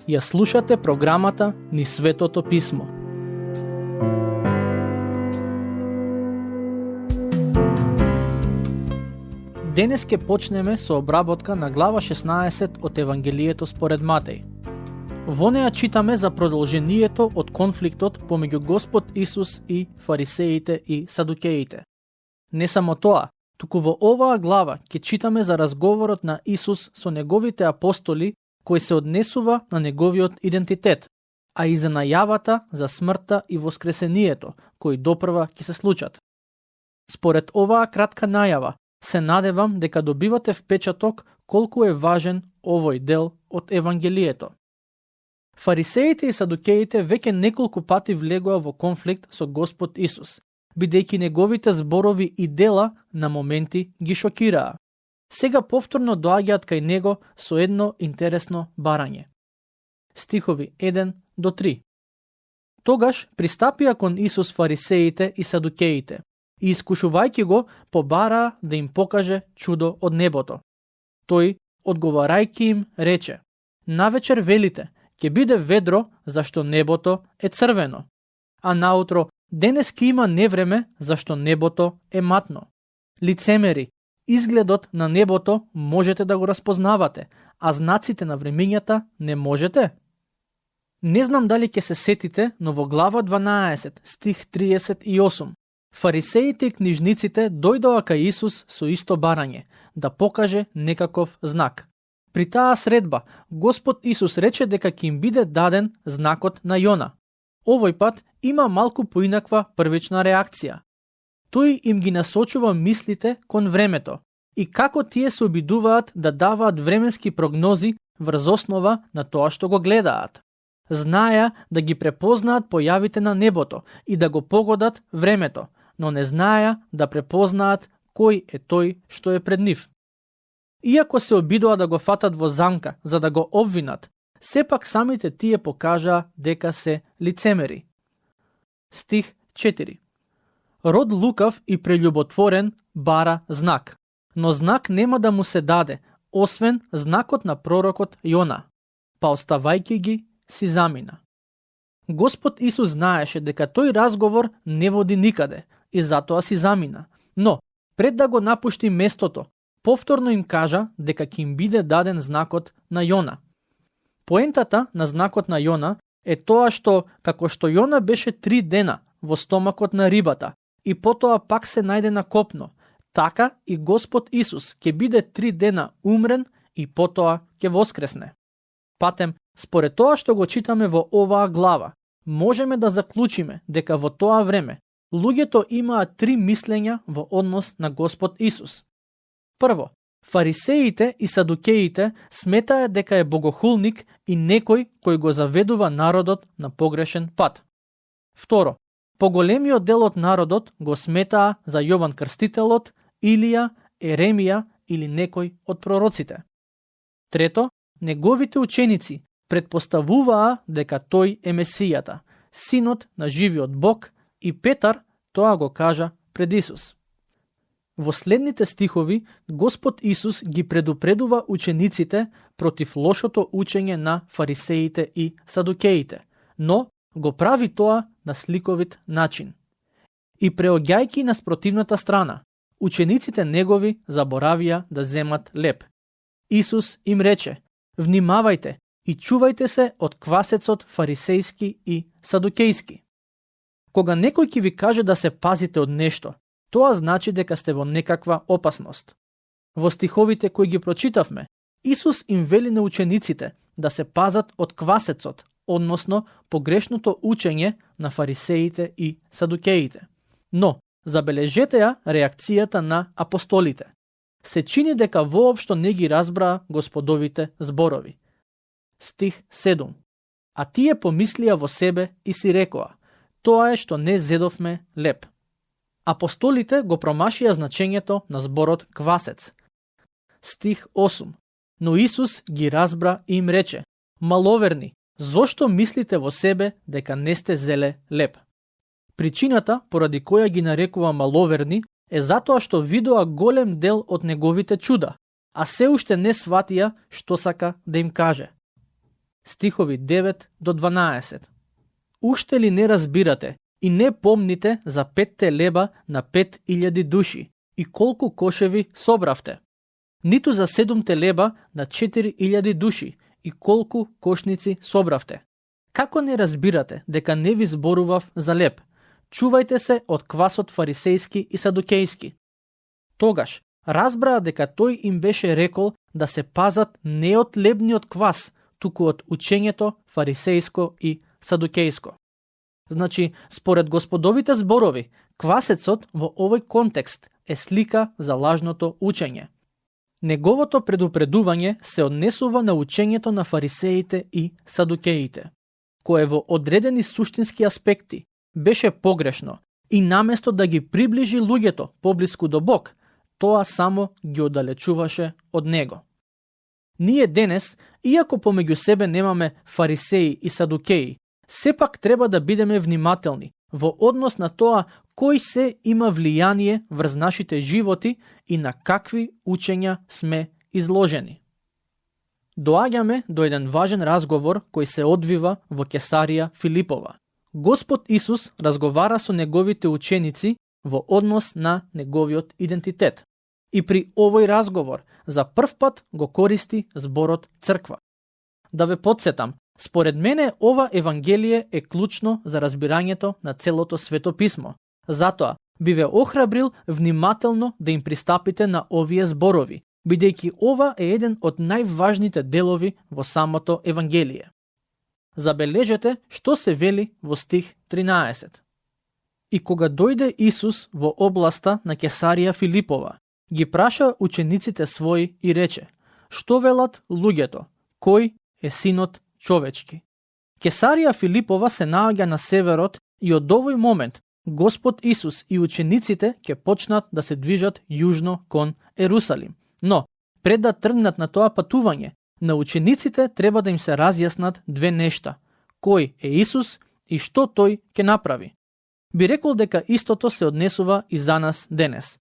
Ја слушате програмата Низ Светото Писмо. Денес ќе почнеме со обработка на глава 16 од Евангелието според Матеј. Во неа читаме за продолжението од конфликтот помеѓу Господ Исус и фарисеите и садукеите. Не само тоа, туку во оваа глава ќе читаме за разговорот на Исус со неговите апостоли, кој се однесува на неговиот идентитет, а и за најавата за смртта и воскресението, кои допрва ќе се случат. Според оваа кратка најава, се надевам дека добивате впечаток колку е важен овој дел од Евангелието. Фарисеите и садукеите веќе неколку пати влегоа во конфликт со Господ Исус, бидејќи неговите зборови и дела на моменти ги шокираа. Сега повторно доаѓаат кај него со едно интересно барање. Стихови 1 до 3. Тогаш пристапија кон Исус фарисеите и садукеите и искушувајќи го побараа да им покаже чудо од небото. Тој, одговарајќи им, рече: навечер велите, ќе биде ведро зашто небото е црвено, а наутро денески има невреме зашто небото е матно. Лицемери, изгледот на небото можете да го распознавате, а знаците на времињата не можете? Не знам дали ќе се сетите, но во глава 12, стих 38, фарисеите и книжниците дојдоа кај Исус со исто барање, да покаже некаков знак. При таа средба, Господ Исус рече дека ќе им биде даден знакот на Јона. Овој пат има малку поинаква првична реакција. Тој им ги насочува мислите кон времето и како тие се обидуваат да даваат временски прогнози врз основа на тоа што го гледаат. Знаеа да ги препознаат појавите на небото и да го погодат времето, но не знаеа да препознаат кој е тој што е пред нив. Иако се обидоа да го фатат во замка за да го обвинат, сепак самите тие покажаа дека се лицемери. Стих 4. Род лукав и прелюботворен бара знак, но знак нема да му се даде, освен знакот на пророкот Јона, па оставајќи ги си замина. Господ Исус знаеше дека тој разговор не води никаде и затоа си замина, но пред да го напушти местото, повторно им кажа дека ќе им биде даден знакот на Јона. Поентата на знакот на Јона е тоа што, како што Јона беше 3 дена во стомакот на рибата и потоа пак се најде на копно, така и Господ Исус ќе биде 3 дена умрен и потоа ќе воскресне. Патем, според тоа што го читаме во оваа глава, можеме да заклучиме дека во тоа време луѓето имаат 3 мислења во однос на Господ Исус. Прво, фарисеите и садукеите сметаа дека е богохулник и некој кој го заведува народот на погрешен пат. Второ, поголемиот дел од народот го сметаа за Јован Крстителот, Илија, Еремија или некој од пророците. Трето, неговите ученици предпоставуваа дека тој е Месијата, синот на живиот Бог, и Петар тоа го кажа пред Исус. Во следните стихови, Господ Исус ги предупредува учениците против лошото учење на фарисеите и садукеите, но го прави тоа на сликовит начин. И преоѓајќи на спротивната страна, учениците негови заборавија да земат леб. Исус им рече: внимавајте и чувајте се од квасецот фарисејски и садукејски. Кога некој ќе ви каже да се пазите од нешто, тоа значи дека сте во некаква опасност. Во стиховите кои ги прочитавме, Исус им вели на учениците да се пазат од квасецот, односно погрешното учење на фарисеите и садукеите. Но, забележете ја реакцијата на апостолите. Се чини дека воопшто не ги разбраа Господовите зборови. Стих 7. А тие помислија во себе и си рекоа: тоа е што не зедовме леб. Апостолите го промашија значењето на зборот квасец. Стих 8. Но Исус ги разбра и им рече: маловерни, зошто мислите во себе дека не сте зеле леб? Причината поради која ги нарекува маловерни е затоа што видоа голем дел од неговите чуда, а се уште не сватија што сака да им каже. Стихови 9 до 12. Уште ли не разбирате и не помните за 5 леба на 5000 души и колку кошеви собравте? Ниту за 7 леба на 4000 души и колку кошници собравте? Како не разбирате дека не ви зборував за леб? Чувајте се од квасот фарисејски и садукејски. Тогаш разбраа дека тој им беше рекол да се пазат не од лебниот квас, туку од учењето фарисејско и садукејско. Значи, според господовите зборови, квасецот во овој контекст е слика за лажното учење. Неговото предупредување се однесува на учењето на фарисеите и садукеите, кое во одредени суштински аспекти беше погрешно и наместо да ги приближи луѓето поблиску до Бог, тоа само ги оддалечуваше од Него. Ние денес, иако помеѓу себе немаме фарисеи и садукеи, сепак треба да бидеме внимателни во однос на тоа кој се има влијание врз нашите животи и на какви учења сме изложени. Доаѓаме до еден важен разговор кој се одвива во Кесарија Филипова. Господ Исус разговара со неговите ученици во однос на неговиот идентитет. И при овој разговор за прв пат го користи зборот црква. Да ве подсетам, според мене ова евангелие е клучно за разбирањето на целото свето писмо. Затоа би ве охрабрил внимателно да им пристапите на овие зборови, бидејќи ова е еден од најважните делови во самото евангелие. Забележете што се вели во стих 13. И кога дојде Исус во областа на Кесарија Филипова, ги праша учениците своји и рече: што велат луѓето, кој е синот човечки? Кесарија Филипова се наоѓа на северот и од овој момент Господ Исус и учениците ќе почнат да се движат јужно кон Ерусалим. Но, пред да тргнат на тоа патување, на учениците треба да им се разјаснат две нешта: кој е Исус и што тој ќе направи. Би рекол дека истото се однесува и за нас денес.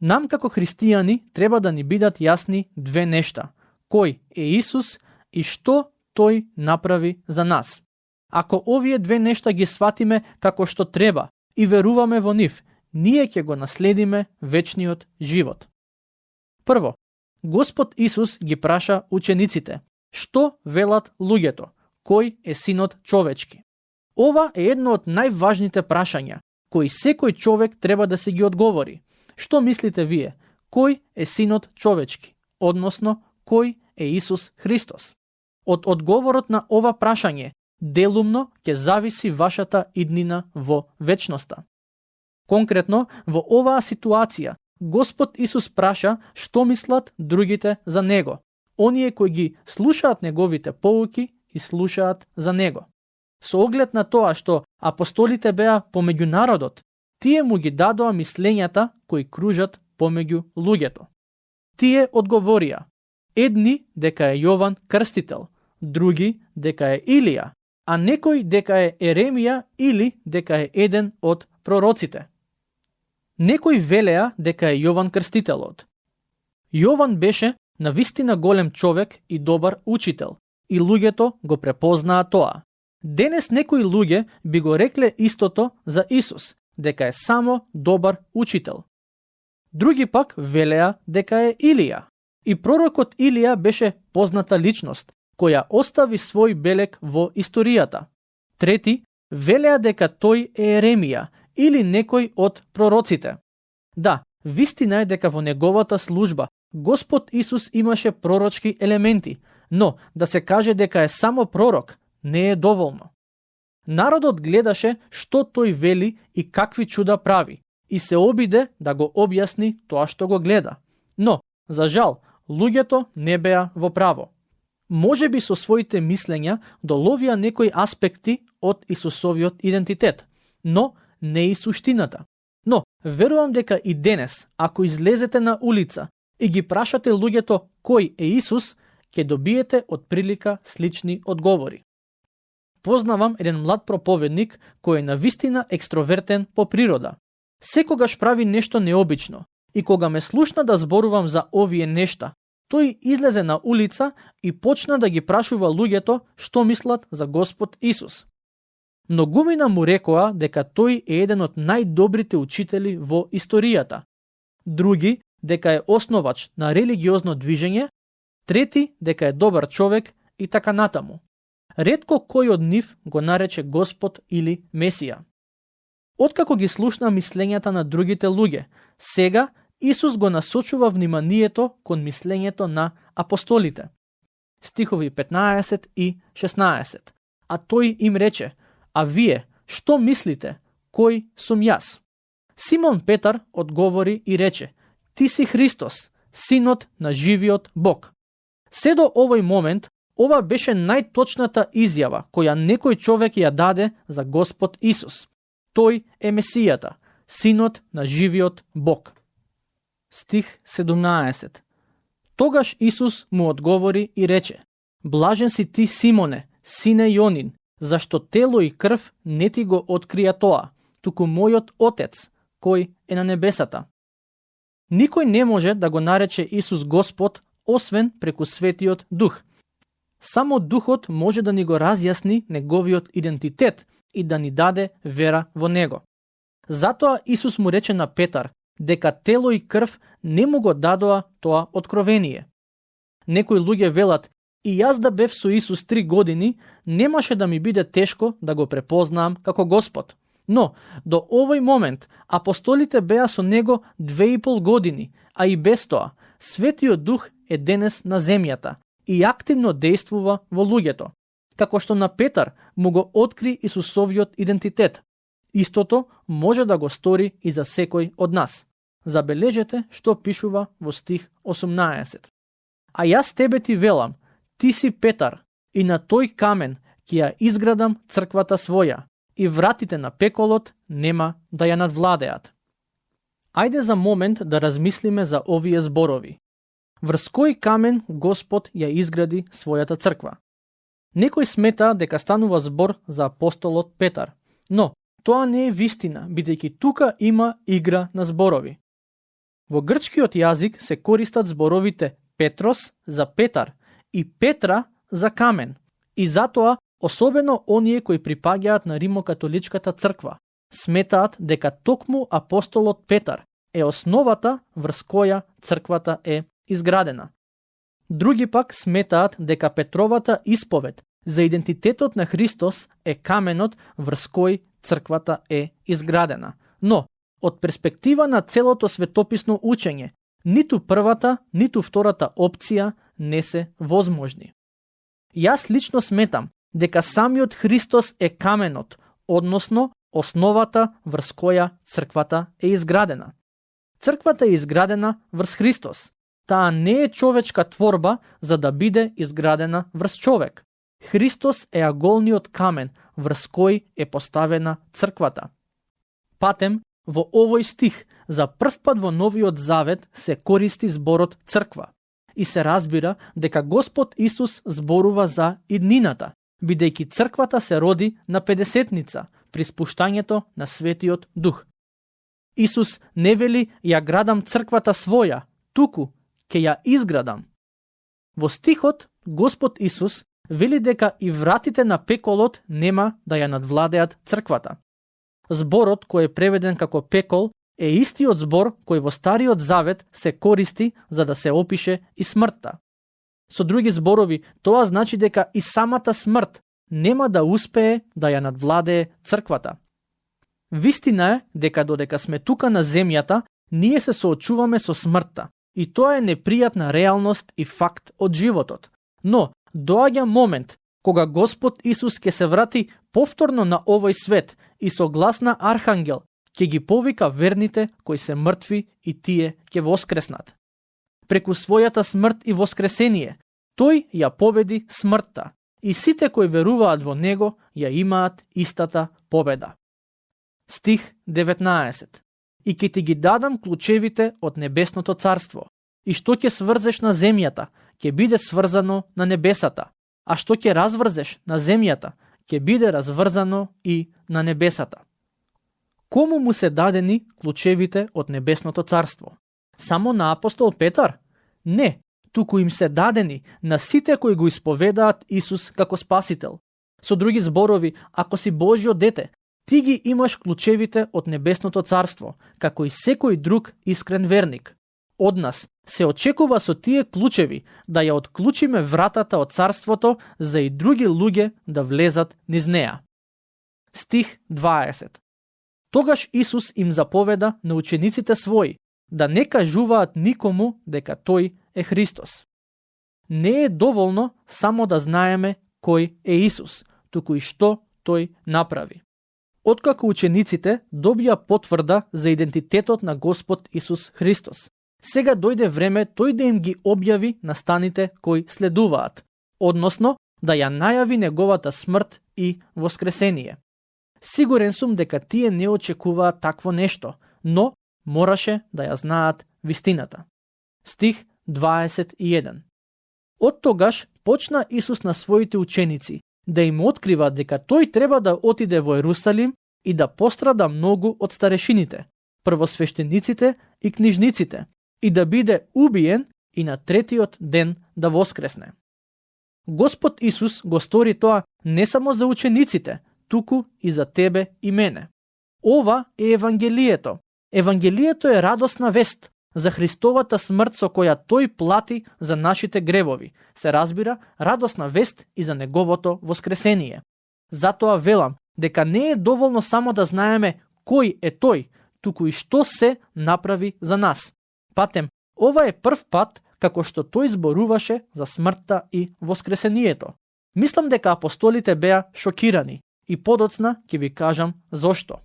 Нам како христијани треба да ни бидат јасни две нешта: кој е Исус и што тој направи за нас. Ако овие две нешта ги сватиме како што треба и веруваме во нив, ние ќе го наследиме вечниот живот. Прво, Господ Исус ги праша учениците: што велат луѓето, кој е синот човечки? Ова е едно од најважните прашања, кои секој човек треба да се ги одговори. Што мислите вие? Кој е синот човечки? Односно, кој е Исус Христос? Од одговорот на ова прашање, делумно ќе зависи вашата иднина во вечноста. Конкретно, во оваа ситуација, Господ Исус праша што мислат другите за Него, оние кои ги слушаат Неговите поуки и слушаат за Него. Со оглед на тоа што апостолите беа помеѓу народот, тие му ги дадоа мислењата кои кружат помеѓу луѓето. Тие одговорија: едни дека е Јован Крстител, други дека е Илија, а некој дека е Еремија или дека е еден од пророците. Некои велеа дека е Јован Крстителот. Јован беше навистина голем човек и добар учител, и луѓето го препознаа тоа. Денес некои луѓе би го рекле истото за Исус, дека е само добар учител. Други пак велеа дека е Илија. И пророкот Илија беше позната личност, која остави свој белег во историјата. Трети велеа дека тој е Еремија или некој од пророците. Да, вистина е дека во неговата служба Господ Исус имаше пророчки елементи, но да се каже дека е само пророк не е доволно. Народот гледаше што тој вели и какви чуда прави и се обиде да го објасни тоа што го гледа. Но, за жал, луѓето не беа во право. Може би со своите мислења доловија некои аспекти од Исусовиот идентитет, но не и суштината. Но, верувам дека и денес, ако излезете на улица и ги прашате луѓето кој е Исус, ќе добиете од прилика слични одговори. Познавам еден млад проповедник кој е навистина екстровертен по природа. Секогаш прави нешто необично и кога ме слушна да зборувам за овие нешта, тој излезе на улица и почна да ги прашува луѓето што мислат за Господ Исус. Многумина му рекоа дека тој е еден од најдобрите учители во историјата. Други дека е основач на религиозно движење, трети дека е добар човек и така натаму. Ретко кој од нив го нарече Господ или Месија. Откако ги слушна мислењата на другите луѓе, сега Исус го насочува вниманието кон мислењето на апостолите. Стихови 15 и 16. А тој им рече: а вие, што мислите, кој сум јас? Симон Петар одговори и рече: ти си Христос, синот на живиот Бог. Се до овој момент, ова беше најточната изјава која некој човек ја даде за Господ Исус. Тој е Месијата, синот на живиот Бог. Стих 17. Тогаш Исус му одговори и рече: блажен си ти, Симоне, сине Јонин, зашто тело и крв не ти го открија тоа, туку мојот Отец, кој е на небесата. Никој не може да го нарече Исус Господ, освен преку Светиот Дух. Само Духот може да ни го разјасни неговиот идентитет и да ни даде вера во него. Затоа Исус му рече на Петар дека тело и крв не му го дадоа тоа откровение. Некои луѓе велат: и јас да бев со Исус 3 години, немаше да ми биде тешко да го препознаам како Господ. Но, до овој момент, апостолите беа со него 2,5 години, а и без тоа, Светиот Дух е денес на земјата и активно действува во луѓето, како што на Петар му го откри Исусовиот идентитет. Истото може да го стори и за секој од нас. Забележете што пишува во стих 18. А јас тебе ти велам, ти си Петар, и на тој камен ќе ја изградам црквата своја, и вратите на пеколот нема да ја надвладеат. Ајде за момент да размислиме за овие зборови. Врз кој камен Господ ја изгради својата црква? Некој смета дека станува збор за апостолот Петар, но тоа не е вистина, бидејќи тука има игра на зборови. Во грчкиот јазик се користат зборовите Петрос за Петар и Петра за камен, и затоа особено оние кои припаѓаат на римокатоличката црква сметаат дека токму апостолот Петар е основата врз која црквата е изградена. Други пак сметаат дека Петровата исповед за идентитетот на Христос е каменот врз кој црквата е изградена. Но, од перспектива на целото светописно учење, ниту првата, ниту втората опција не се возможни. Јас лично сметам дека самиот Христос е каменот, односно основата врз која црквата е изградена. Црквата е изградена врз Христос. Таа не е човечка творба за да биде изградена врз човек. Христос е аголниот камен врз кој е поставена црквата. Патем, во овој стих, за прв пат во Новиот Завет се користи зборот црква и се разбира дека Господ Исус зборува за иднината, бидејќи црквата се роди на Педесетница при спуштањето на Светиот Дух. Исус не вели ја градам црквата своја, туку ќе ја изградам. Во стихот Господ Исус вели дека и вратите на пеколот нема да ја надвладеат црквата. Зборот кој е преведен како пекол е истиот збор кој во Стариот Завет се користи за да се опише и смртта. Со други зборови, тоа значи дека и самата смрт нема да успее да ја надвладее црквата. Вистина е дека додека сме тука на земјата, ние се соочуваме со смртта и тоа е непријатна реалност и факт од животот. Но доаѓа момент кога Господ Исус ќе се врати повторно на овој свет и со глас на архангел ќе ги повика верните кои се мртви и тие ќе воскреснат. Преку својата смрт и воскресение, тој ја победи смртта и сите кои веруваат во него ја имаат истата победа. Стих 19. И ќе ти ги дадам клучевите од небесното царство, и што ќе сврзеш на земјата, ќе биде сврзано на небесата, а што ќе разврзеш на земјата, ќе биде разврзано и на небесата. Кому му се дадени клучевите од небесното царство? Само на апостол Петар? Не, туку им се дадени на сите кои го исповедаат Исус како Спасител. Со други зборови, ако си Божјо дете, ти ги имаш клучевите од небесното царство, како и секој друг искрен верник. Од нас се очекува со тие клучеви да ја отклучиме вратата од царството за и други луѓе да влезат низ неа. Стих 20. Тогаш Исус им заповеда на учениците своји да не кажуваат никому дека тој е Христос. Не е доволно само да знаеме кој е Исус, туку и што тој направи. Откако учениците добија потврда за идентитетот на Господ Исус Христос, сега дојде време тој да им ги објави настаните кои следуваат, односно да ја најави неговата смрт и воскресение. Сигурен сум дека тие не очекуваат такво нешто, но мораше да ја знаат вистината. Стих 21. Од тогаш почна Исус на своите ученици да им открива дека тој треба да отиде во Ерусалим и да пострада многу од старешините, првосвештениците и книжниците, и да биде убиен и на третиот ден да воскресне. Господ Исус го стори тоа не само за учениците, туку и за тебе и мене. Ова е Евангелието. Евангелието е радосна вест за Христовата смрт со која тој плати за нашите гревови. Се разбира, радосна вест и за неговото воскресение. Затоа велам дека не е доволно само да знаеме кој е тој, туку и што се направи за нас. Патем, ова е прв пат како што тој зборуваше за смртта и воскресението. Мислам дека апостолите беа шокирани и подоцна ќе ви кажам зошто.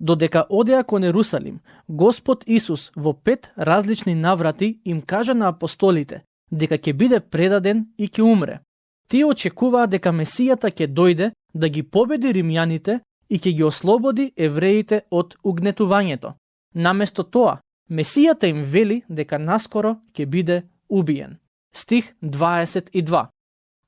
Додека одеа кон Ерусалим, Господ Исус во 5 различни наврати им кажа на апостолите дека ќе биде предаден и ќе умре. Тие очекуваа дека Месијата ќе дојде да ги победи римјаните и ќе ги ослободи евреите од угнетувањето. Наместо тоа, Месијата им вели дека наскоро ќе биде убиен. Стих 22.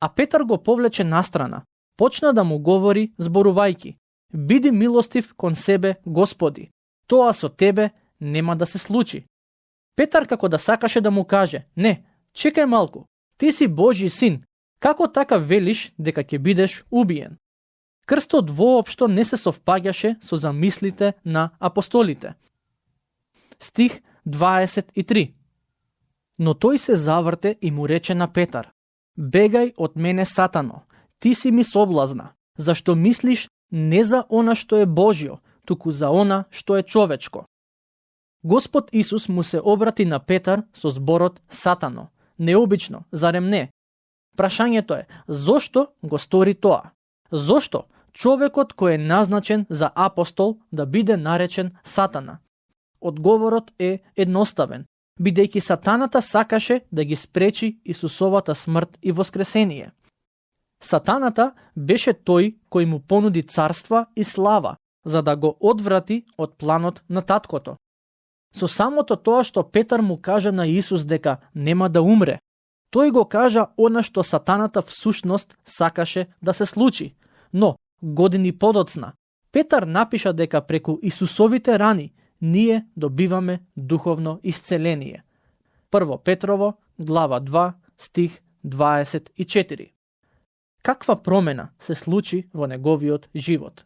А Петар го повлече настрана, почна да му говори зборувајки: биди милостив кон себе, Господи, тоа со тебе нема да се случи. Петар како да сакаше да му каже: не, чекај малку, ти си Божји син, како така велиш дека ќе бидеш убиен? Крстот воопшто не се совпаѓаше со замислите на апостолите. Стих 23. Но тој се заврте и му рече на Петар: бегај од мене, Сатано, ти си ми соблазна, зашто мислиш не за она што е Божјо, туку за она што е човечко. Господ Исус му се обрати на Петар со зборот Сатано. Необично, зарем не? Прашањето е, зошто го стори тоа? Зошто човекот кој е назначен за апостол да биде наречен Сатана? Одговорот е едноставен, бидејќи Сатаната сакаше да ги спречи Исусовата смрт и воскресение. Сатаната беше тој кој му понуди царства и слава, за да го одврати од планот на таткото. Со самото тоа што Петар му кажа на Исус дека нема да умре, тој го кажа она што Сатаната всушност сакаше да се случи. Но, години подоцна, Петар напиша дека преку Исусовите рани ние добиваме духовно исцеление. 1 Петрово, глава 2, стих 24. Каква промена се случи во неговиот живот?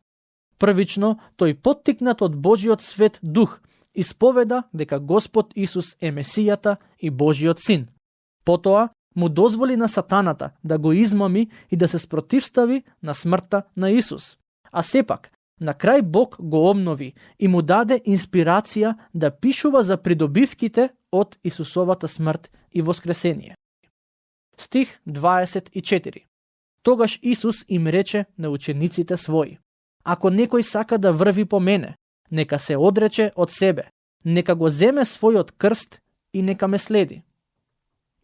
Првично, тој поттикнат од Божиот свет дух исповеда дека Господ Исус е Месијата и Божиот син. Потоа му дозволи на Сатаната да го измами и да се спротивстави на смртта на Исус. А сепак, на крај Бог го обнови и му даде инспирација да пишува за придобивките од Исусовата смрт и воскресение. Стих 24. Тогаш Исус им рече на учениците своји: ако некој сака да врви по мене, нека се одрече од себе, нека го земе својот крст и нека ме следи.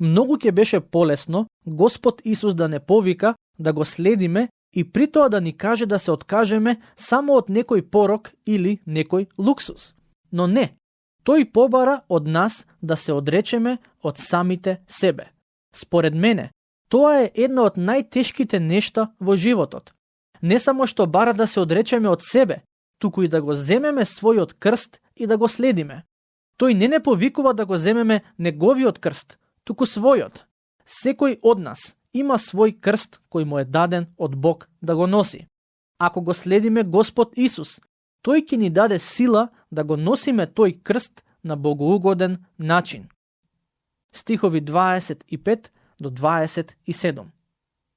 Многу ќе беше полесно Господ Исус да не повика да го следиме и при тоа да ни каже да се откажеме само од некој порок или некој луксус. Но не, тој побара од нас да се одречеме од самите себе. Според мене, тоа е едно од најтешките нешта во животот. Не само што бара да се одречеме од себе, туку и да го земеме својот крст и да го следиме. Тој не повикува да го земеме неговиот крст, туку својот. Секој од нас има свој крст кој му е даден од Бог да го носи. Ако го следиме Господ Исус, тој ќе ни даде сила да го носиме тој крст на богоугоден начин. Стихови 25 до 27.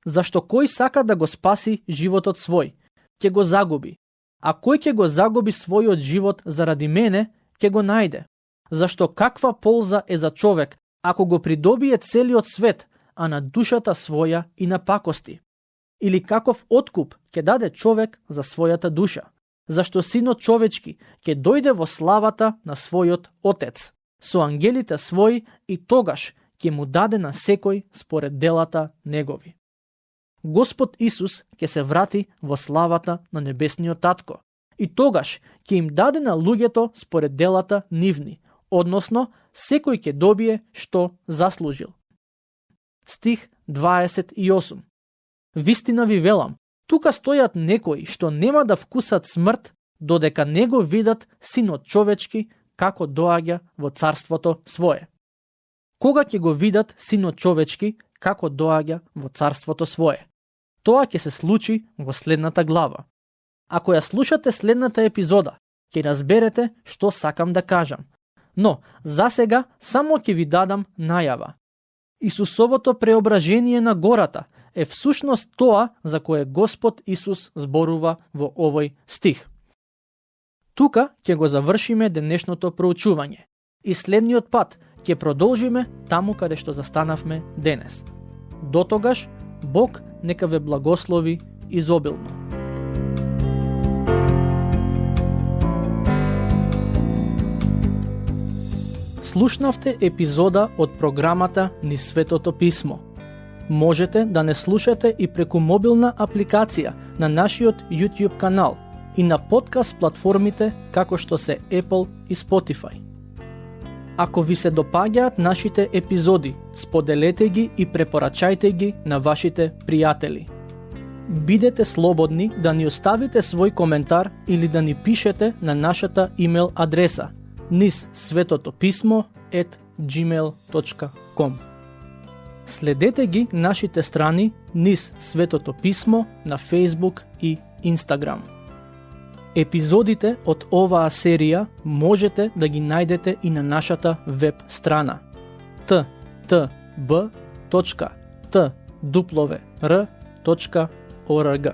Зашто кој сака да го спаси животот свој, ќе го загуби, а кој ќе го загуби својот живот заради мене, ќе го најде. Зашто каква полза е за човек, ако го придобие целиот свет, а на душата своја и на пакости? Или каков откуп ќе даде човек за својата душа? Зашто синот човечки ќе дојде во славата на својот Отец, со ангелите своји, и тогаш ќе му даде на секој според делата негови. Господ Исус ќе се врати во славата на небесниот Татко, и тогаш ќе им даде на луѓето според делата нивни, односно секој ќе добие што заслужил. Стих 28. Вистина ви велам, тука стојат некои што нема да вкусат смрт, додека не го видат синот човечки како доаѓа во царството свое. Кога ќе го видат синот човечки како доаѓа во царството свое? Тоа ќе се случи во следната глава. Ако ја слушате следната епизода, ќе разберете што сакам да кажам. Но, за сега, само ќе ви дадам најава. Исусовото преображение на гората е всушност тоа за кое Господ Исус зборува во овој стих. Тука ќе го завршиме денешното проучување и следниот пат ќе продолжиме таму каде што застанавме денес. Дотогаш, Бог нека ве благослови изобилно. Слушнавте епизода од програмата Низ Светото Писмо. Можете да не слушате и преку мобилна апликација на нашиот YouTube канал и на подкаст платформите како што се Apple и Spotify. Ако ви се допаѓаат нашите епизоди, споделете ги и препорачајте ги на вашите пријатели. Бидете слободни да ни оставите свој коментар или да ни пишете на нашата имейл адреса nizsvetotopismo@gmail.com. Следете ги нашите страни Низ Светото Писмо на Facebook и Instagram. Епизодите од оваа серија можете да ги најдете и на нашата веб страна ttb.twr.org.